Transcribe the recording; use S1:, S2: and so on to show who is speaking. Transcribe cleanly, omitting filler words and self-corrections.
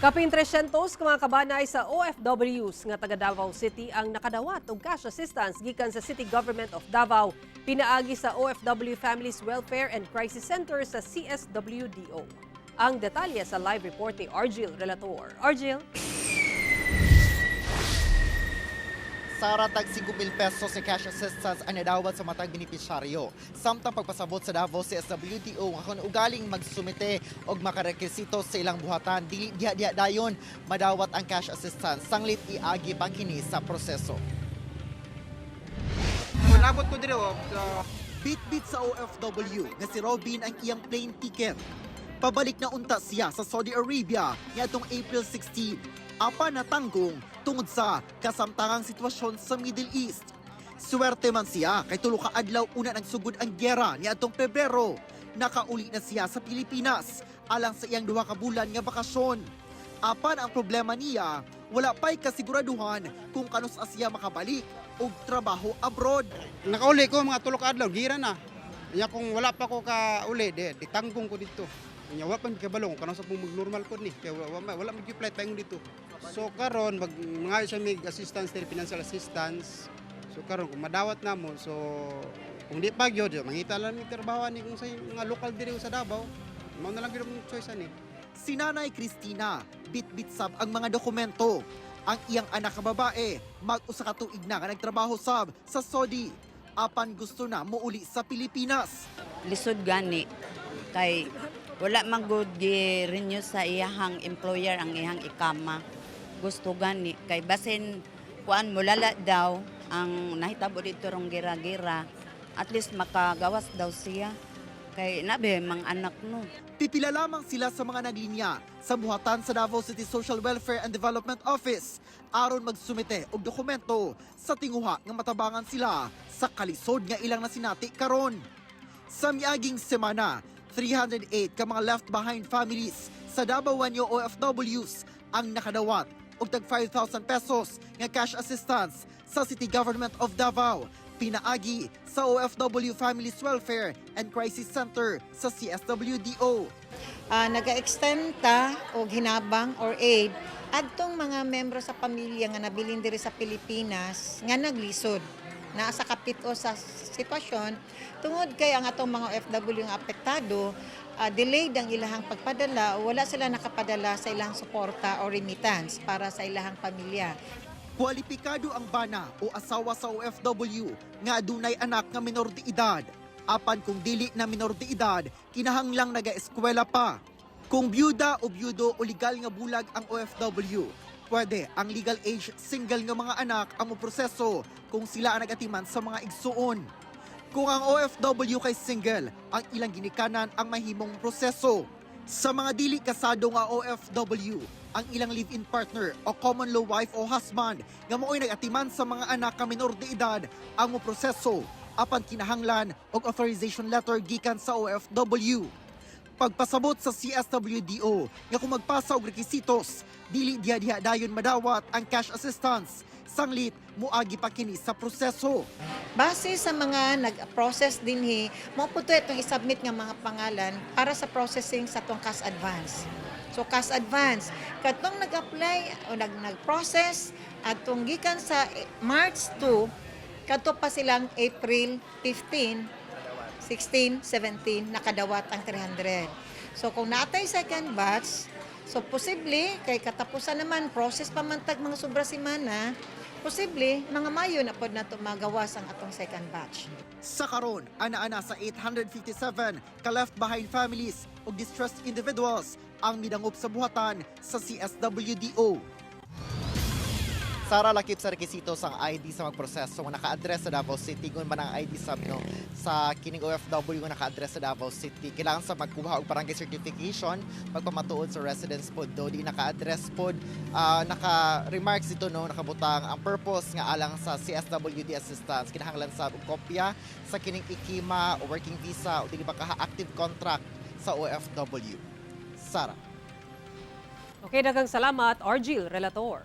S1: Kapin 300 ka mga kabanay sa OFWs nga taga Davao City ang nakadawat og cash assistance gikan sa City Government of Davao pinaagi sa OFW Families Welfare and Crisis Center sa CSWDO. Ang detalye sa live report ni Argil Relator. Argil?
S2: Sara, tag 5,000 pesos sa cash assistance ang nadawat sa matag benepisyaryo. Samtang pagpasabot sa Davao CSWDO nga kung ugaling magsumite og makarekisito sa ilang buhatan, dili diha-diha dayon madawat ang cash assistance. Sanglit iagi pa kini sa proseso.
S3: Nabot ko dire oh. So,
S2: Bit-bit sa OFW nga si Robin ang iyang plane ticket. Pabalik na unta siya sa Saudi Arabia niadtong April 16. Apan natanggong tungod sa kasamtangang sitwasyon sa Middle East. Swerte man siya kay 3 ka adlaw una nagsugod ang giyera niadtong Pebrero. Nakauli na siya sa Pilipinas alang sa iyang 2 ka bulan nga bakasyon. Apan ang problema niya, wala pa'y kasiguraduhan kung kanus-a siya makabalik og trabaho abroad.
S3: Nakauli ko mga 3 ka adlaw, gira na. Nya kung wala pa ko ka uli, di ditanggong ko dito. Nya wala pa mi kabalo kung kanus-a pong mag-normal ko ni. Kay wala mag flight paingon dito. So karon mag mga siya mig assistance diri, financial assistance. So karon kung madawat na mo, so kung di pa gyud, mangita lang mi trabaho ani kung sa mga local diri sa Davao. Mao na lang gyud ang choice ani.
S2: Si Nanay Cristina, bit-bit sab ang mga dokumento. Ang iyang anak nga babae, mag-usa ka tuig na nga nagtrabaho sab sa Saudi. Apan gusto na muuli sa Pilipinas.
S4: Lisod gani kay wala man gud gi-renew sa iyahang employer ang iyang ikama. Gusto gani kay basin kuan mulala daw ang nahitabo dito rong gira-gira. At least makagawas daw siya kay nabe mang anak no.
S2: Pipila lamang sila sa mga naglinya sa buhatan sa Davao City Social Welfare and Development Office aron magsumite og dokumento sa tinguha nga matabangan sila sa kalisod nga ilang nasinati karon. Sa miaging semana, 308 ka mga left behind families sa Dabawenyo OFWs ang nakadawat og tag 5,000 pesos nga cash assistance sa City Government of Davao pinaagi sa OFW Families Welfare and Crisis Center sa CSWDO.
S5: Naga-extend ta og hinabang or aid adtong mga membro sa pamilya nga nabilin diri sa Pilipinas nga naglisod naa sa kapit-o sa sitwasyon tungod kay ang atong mga OFW nga apektado, delayed ang ilahang pagpadala o wala sila nakapadala sa ilang suporta o remittance para sa ilahang pamilya.
S2: Kwalipikado ang bana o asawa sa OFW nga adunay anak nga minor de edad. Apan kung dili na minor de edad, kinahanglang nagaeskwela pa. Kung byuda o byudo o legal nga bulag ang OFW, pwede ang legal age single nga mga anak ang moproseso kung sila ang nagatiman sa mga igsuon. Kung ang OFW kay single, ang ilang ginikanan ang mahimong proseso. Sa mga dili kasado nga OFW, ang ilang live-in partner o common law wife o husband nga mao'y nagatiman sa mga anak nga minor de edad ang moproseso apan kinahanglan og authorization letter gikan sa OFW. Pagpasabot sa CSWDO nga kung magpasa og rekisitos, dili diha-diha dayon madawat ang cash assistance. Sanglit muagi pa kini sa proseso.
S5: Base sa mga nag-process dinhi, mao po to itong isubmit nga mga pangalan para sa processing sa atong cash advance. So cash advance, katong nag-apply o nag-process atong gikan sa March 2 kadto pa silang April 15, 16, 17 nakadawat ang 300. So kung natay second batch, so posible kay katapusan naman process pa man tag mga sobra semana, posible mga Mayo na pod nato magawas ang atong second batch.
S2: Sa karon, ana-ana sa 857 ka left behind families ug distressed individuals ang midangop sa buhatan sa CSWDO. Sara, lakip sa rekisitos ang ID sa magproseso nga naka-address sa Davao City. Kung man ang ID sab no sa kining OFW nga naka-address sa Davao City, kailangan sa magkuha og barangay certification pagpamatuod sa residence pod do di naka-address pod, naka-remarks dito no, nakabutang ang purpose nga alang sa CSWD assistance. Kinahanglan sa og kopya sa kining IKIMA o working visa o dili ba kaha active contract sa OFW. Sara.
S1: Okay, daghang salamat, Argil Relator.